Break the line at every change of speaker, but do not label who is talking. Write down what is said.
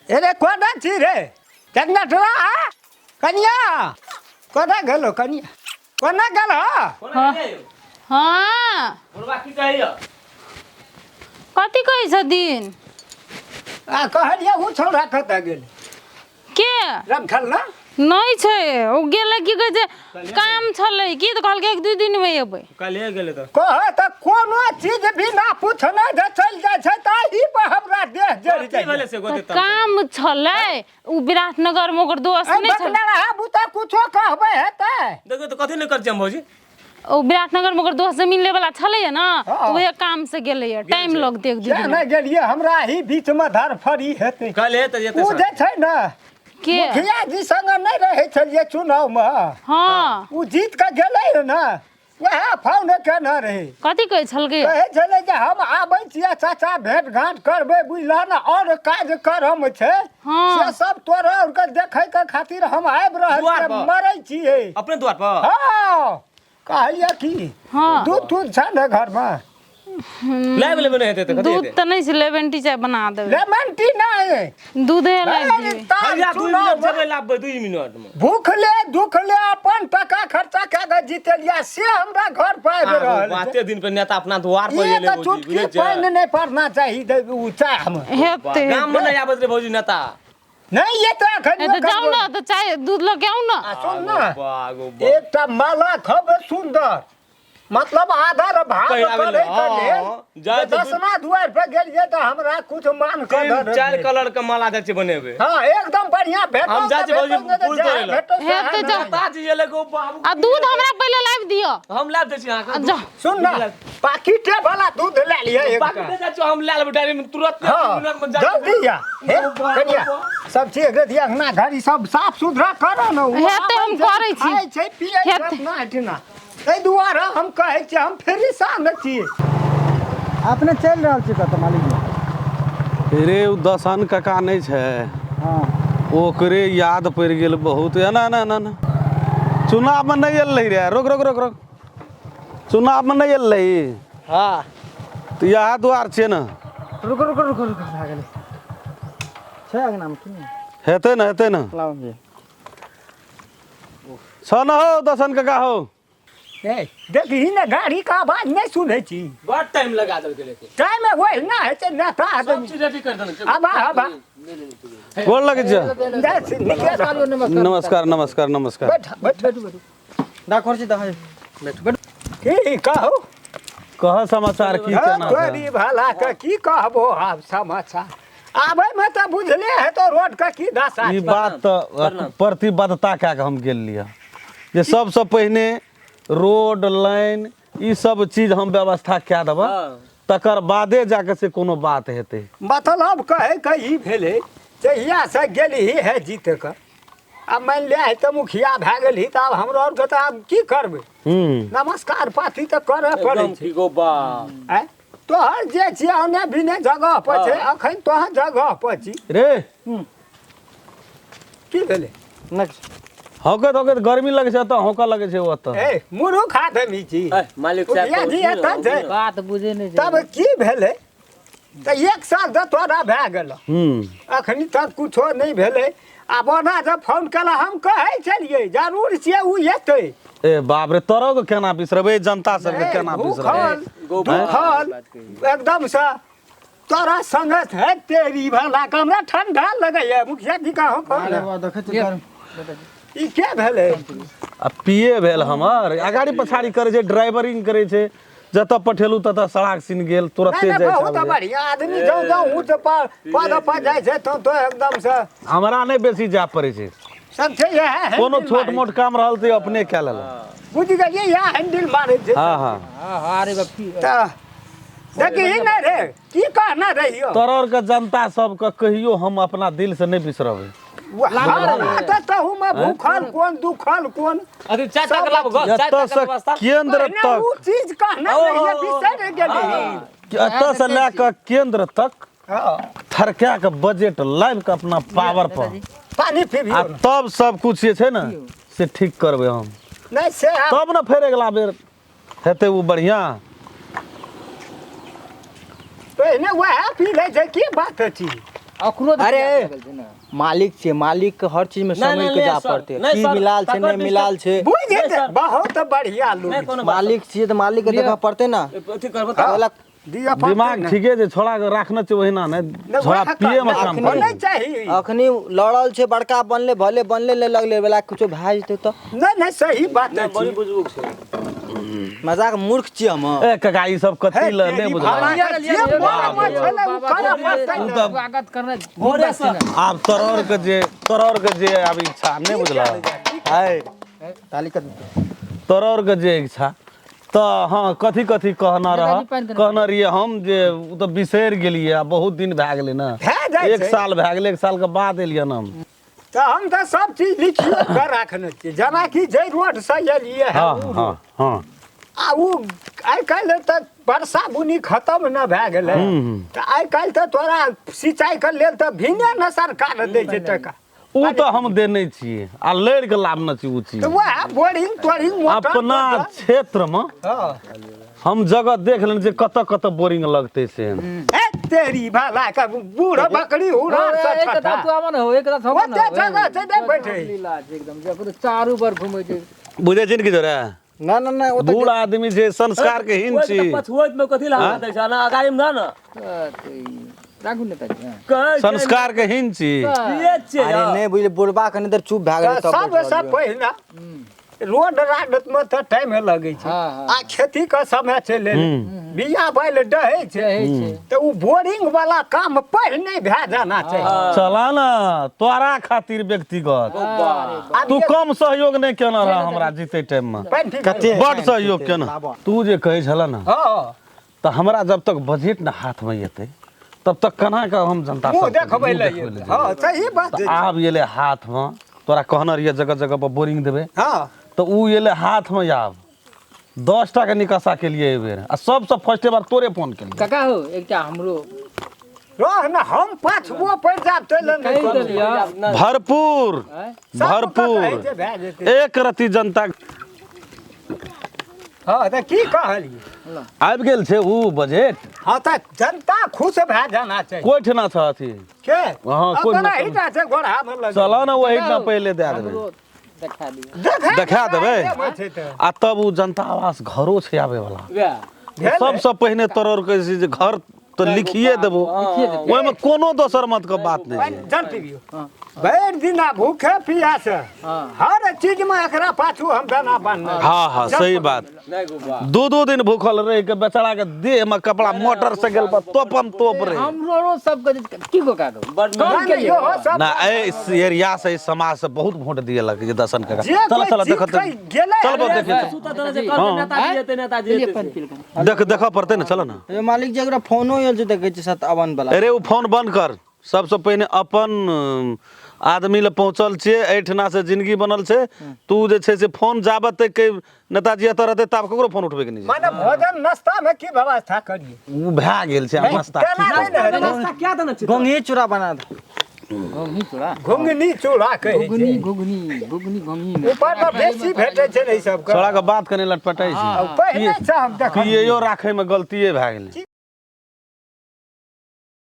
अरे कोना छी रे चंदटरा कनिया कोना गेलो कनिया कोना गेलो
हाँ हाँ
बुढ़वा की कहैया
कथी कहै छथिन
आ कहलियै उ छौड़ा कतऽ गेल
के
रमखल ना
नहि छै ओ गेलै की कहै छै काम छलै की तऽ कहलकै एक दू दिनमे एबै
काल्हे गेलै तऽ
कह तऽ कोनो चीज बिना पूछने जे चलि जाइ छै ताहि पर हमरा देह जरि
की
जाइ
भेलै से
तऽ
गोते तब
काम छलै ओ विराटनगरमे ओकर दोस्त
ए
नहि छलै
बकला बुता कुछो कहबै हेतै
देखियौ तऽ कथी नहि करै छियै हम भौजी
ओ विराटनगरमे ओकर दोस्त जमीन लेवला छलैया ने
हाँ।
तऽ उहे काम से गेलैया टाइम लगतै एक दू
किया
दिन
नहि गेलियै हमरा ही बीचमे धरफड़ी हेतै
काल्हे तऽ जेतै
ओ जे छै ने
के
मुखिया जी संग नहि रहै छलियै चुनावमे
हाँ
ओ जीत कऽ गेलै ने वएह फोन केने रहै
कथी कहै छलकै
कहै छलै जे हम आबै छियै चाचा भेंट घाट करबै बुझलह ने आओर काज करम छै
हाँ।
से सब तोरा आरके देखैके खातिर हम आबि रहल
दुआर
छियै
पर?
मरै छियै
अपने द्वार पर
हँ कहलियै की
हाँ।
दूध तूध छै ने घरमे
लाइब लेबै नहि हेतै तऽ कथी
दूध
हेतै
तऽ नहि छै लेमन टी चाय बना देबै
लेमन टी नहि
दूधे लाबि
अरे
दियै
तार
भैया 2
चुनाव
मिनट जेबै लाबबै 2 मिनट मे
भूखले दुखले अपन टका खर्चा कए कऽ जीतेलियै से हमरा घर पर आबि रहल छै।
बाते दिन पर नेता अपना द्वार पर
एक
एलै भौजी
चुटकी
बुझै छियै
पानि नहि पड़ना चाही उ चाहमे
हेतै
गाम मे नहि आबैत रहै भौजी नेता
नहि ये तऽ एखन
तऽ जाउ ने तऽ चाय दूध लऽ के आउ ने
आ सुन ने
बा गो बा
एकटा माला खूब सुन्दर मतलब आदर भाव
पहिराबै
करे
लए,
के लेल
हँ, जाइ
जे
तऽ
दसमा दुआरि पर गेलियै तऽ हमरा कुछ मान
तीन
कदर
चारि कलर के माला जाइ छियै बनेबै
हाँ एकदम बढ़िया भेटल
हम जाइ
तऽ
छियै भौजी
भेटल, नहि तऽ
फूल
जहाँ
तोड़ै लए।
भेटल सएह
हेतै
ने।
जाउ।
ताजी एलै गो बाबू
आ दूध हमरा पहिले लाबि दिअ
हम लाबि दै छी अहाँके
आ जाउ
सुन ना पाकिटे वाला दूध ले लिअ एकटा
बाकी दे जाइ छियै हम लए लेबै डायरी में तुरंत
हाँ
मिनट में जा
जल्दी या हे कनिया सब चीज एकरे अंगना घर ई सब साफ सुथरा कर ने ओ
हेतै, हम
आबै छै,
करै छी।
खाइ छै पियै छै
हेतै।
अपना एहिठिना ताहि दुआरे हम कहै छी हम फ्रीसान छी
अपने चलि रहल छी कतऽ मालिक जी
रे ओ दसन काका नहि छै
हँ
ओकरे याद पड़ि गेल बहुत एना एना एना एना चुनावमे नहि आयल रही रे रोक रोक रोक रोक चुनावमे नहि आयल रही
हँ
तऽ इएह दुआर छियै ने
रुको रुको रुको रुको भए गेलै छै अङ्गनामे की नहि
हेतै ने हेतै ने
लाउ जी
छह न हो दसन काका हो
ए देखही ने गाड़ी के आवाज नहि सुनै छी
बड़ टाइम लगा देलकै लेकिन
टाइम वही ना होइ छै नेता
सब
आदमी
चीज रेडी कर देने छै
आबा आबा
गोर लगै छै
जाइ छी, नीके रह।
नमस्कार नमस्कार नमस्कार
बैठ बैठ
दा कुर्सी दा
की कहू
कह समाचार की केना छै
तोरी भला के की कहबो आब समाचार आबै मे तऽ बुझले है तो रोड के की दशा
ई
छै।
बात तऽ प्रतिबद्धता कए कऽ हम गेल लिअ जे सबसँ पहिने रोड लाइन ई सब चीज हम व्यवस्था कए देबै तकर बादे जाके से कोनो बात हेतै
मतलब कहै के ई भेलै जहिया से गेलही है जीत के आब मानि लिअ आइ तऽ मुखिया भए गेलही तऽ आब हमरो आरके तऽ आब की करबै
हूँ
नमस्कार पाती तऽ करऽ पड़ै
एकदम
छै
ठीक हो बा
आँय तोहर जे छियै ओने बिने जगह पर छै अखन तोहर जगह पर छी
रे
की भेलै
नेक्स्ट
हौकैत हौकैत गर्मी लगै छै एतऽ हौकऽ लगै छै ओतऽ
ए मुरुख आदमी छी
ए, मालिक साहब
मुखिया जी एतऽ छै
बात बुझे नहि छै
तब की भेलै तऽ एक साल तऽ तोरा भए गेल
हूँ
अखनी तक कुछो नहि भेलै आब ओना जब फोन केला हम कहै छलियै जरूर छियै ओ एतै
ए बाप रे तोरो के केना बिसरबै जनता सबके केना बिसरबै
भूखल दुखल एकदमसँ तोरा संगत है तेरी भला के हमरा ठंडा लगैया मुखिया जी कहो
अरे वाह देखै छी गर्म
ई के भेलै
आ पिए भेल हमर अगाड़ी पछाड़ी करै छै ड्राइवरिंग करै छै जतऽ पठेलहुँ ततऽ सड़ाक सीन गेल तुरते
नहि
जाइ
बहुत
छै
बढ़िया आदमी जौं जौं ऊँच पर पद पर जाइ छै तो तो एकदम से
हमरा नहि बेसी जाय पड़ै छै
सब छै इएह हैंडल
कोनो छोट
मारै
मोट काम रहल तऽ अपने कए लेलक
छै। बुझि गेलियै इएह हैंडल मारै छै
हँ हँ
हाँ हाँ अरे बाप की
तऽ देखही नहि रे की कहना रहियो
तोरर के जनता सबके कहियो हम अपना दिल से नहि बिसरबै
हमरा तऽ तहूमे भूखल कोन दुखल कोन
अरे चाय तक लाब गो चाय
एतऽ
तक
से
व्यवस्था
केंद्र
पहिने उ
तक
चीज कहना रहियो बिसरि गेली
एतऽ से लए कऽ केंद्र तक
हँ
थरका के बजट लाबि कऽ अपना पावर पर
पानी पीबी
आ तब सब कुछ जे छै ने से ठीक करबै हम
नहि से आब
तब ने फेर अगिला बेर हेतै ओ बढ़िआँ
पहिने वएह पी लै छै की बात अछि
अखनो
अरे मालिक छै, मालिक के हर चीज में समझ के जा पड़ते, की मिलाल छै नहीं मिलाल छै।
बुझ जेतै, बहुत बढ़िया लोग।
मालिक छियै तऽ मालिक के देखऽ पड़ते ना।
दिमाग ठीके छै, छोड़ा के राखने छै ओहिना नहि, छोड़ा पिए में काम
करे चाही।
अखनी लड़ल छै, बड़का बनले भले बनले ले लगले बेला कुछो भए जेतै तऽ
नहीं नहीं सही बात है,
बड़ी बुजुर्ग छै,
मजाक मूर्ख छी हम।
ए काका ई सब कथी ल नहि बुझल।
स्वागत करने
आब तोरर के जे तोरर के जे आब इच्छा नहि बुझल
है, ताली कर
तोरर के जे इच्छा तऽ हाँ कथी कथी कहना रह कहना रहिए हम जे ओ तऽ बिसरि गेलियै, आ बहुत दिन भए गेलै ने, 1 साल भए गेलै, 1 साल के बाद एलियै हम।
तऽ हम तऽ सब चीज लिखियो के राखने छियै, जेनाकि जे रोड से एलियै
हाँ हाँ हाँ,
आ उ आइ काल्हि तऽ वर्षा बुनी खत्म न भए गेलै, तऽ आइ काल्हि तऽ तोरा सिंचाई के लेल तऽ भिने न सरकार दै छै टका।
उ तऽ हम देने छियै आ लड़ि के लाभ न छी उ चीज।
तऽ वएह बोरिंग तोरिंग
अपना क्षेत्र में हम जगह देख लेने जे कतऽ कतऽ बोरिंग लगतै से।
तेरी भला के बूढ़ बकरी उड़ा
एक दा तू आवन हो, एक दा थोड़ा
ओते जगह छै नै बैठे
एकदम जकरो चारू बार घुमै छै।
बुझै छिन की जोरे
ना ना ना,
बूढ़ आदमी जे संस्कार के हीन छी।
पछुआत में कथी लागत दै छै ना, अगाड़ी में ना ना
राखू नेताजी
संस्कार के हीन छी।
अरे नहीं बुझले, बुढ़बा कनी देर चुप भए गेलै
तब सब पहिना रोड राडत में तऽ टाइम लगै छै, आ खेती के समय छै ले बिया बैल डहै छै, तऽ उ बोरिंग वाला काम पहिने भए जाना चाही।
चला ना तोरा खातिर व्यक्तिगत तू कम सहयोग नहीं केना रह हमरा जीते टाइम में, बड सहयोग केना। तू जे कहै छला ना तऽ हमरा जब तक बजट ना हाथ में एतै तब तक केना के हम जनता
मुँह देखबै ले। हाँ सही बात।
आब एलै हाथ में, तोरा कहने रहियै जगह जगह पर बोरिंग देबै,
हाँ
तऽ उ एलै हाथ में। आब 10 टा के निकासा केलियै एहि बेर, आ सबसँ फर्स्टे बार तोरे फोन केलियै।
काका हो एकटा हमरो
रह ना, हम 5 गो पड़ जाब तै ले
भरपूर भरपूर एक रति जनता।
हाँ तऽ की कहलियै
आबि गेल छै उ बजट।
हाँ तऽ जनता खुश भए जाना चाही।
कोइ ठिना छ अथी
के
हाँ कोइ
अपना छै गोरहा में लग
चल ना, वही ना पहिले दए देबै, देखा देबै। आ तब उ जनता आवास घरो छै आबै वाला, सबसँ पहिने तोरर के जे घर तऽ लिखिए देबो, ओहिमे कोनो दोसर मत के बात नहीं छै।
जल पीबियो भरि दिना भूखे पियासे हर चीज में एकरा पाछू हम दाना बान्हने।
हाँ हाँ सही बात। 2-2 दिन भूखल रह के बेचारा के देह में कपड़ा मोटरसाइकिल पर तोपम तोप रहे।
हमरो सब के की को का दो
ना इस एरिया से इस समाज से बहुत वोट दिएलक जे दर्शन काका। चल चल देख चल बहुत देखे देख देखऽ पड़तै ना। चल ना
मालिक जी एकरा फोनो आयल छै देखै छी 57 वाला।
अरे ओ फोन बंद कर। सबसँ पहिने अपन आदमी ले पहुँचल छियै, एहिठिना से जिंदगी बनल छै। तू जे छै से फोन जाबत तक नेताजी एतऽ रहतै ताब ककरो फोन उठबै के नहि छै।
माने भोजन नाश्ता में की व्यवस्था करियै?
ओ भए गेल छै नाश्ता।
नाश्ता क्या देना छै?
घुंघी चूड़ा बना दे।
घुंघी चूड़ा,
घुंघनी चूड़ा कहै छै।
घुंघनी घुंघनी घुंघनी
ऊपर में बेसी भेटै छै ने ई सबके।
छोड़ा के बात कनि लटपटाइ छै।
पहिने छै हम देखलियै।
पियैयो राखै में गलतिये भए गेलै।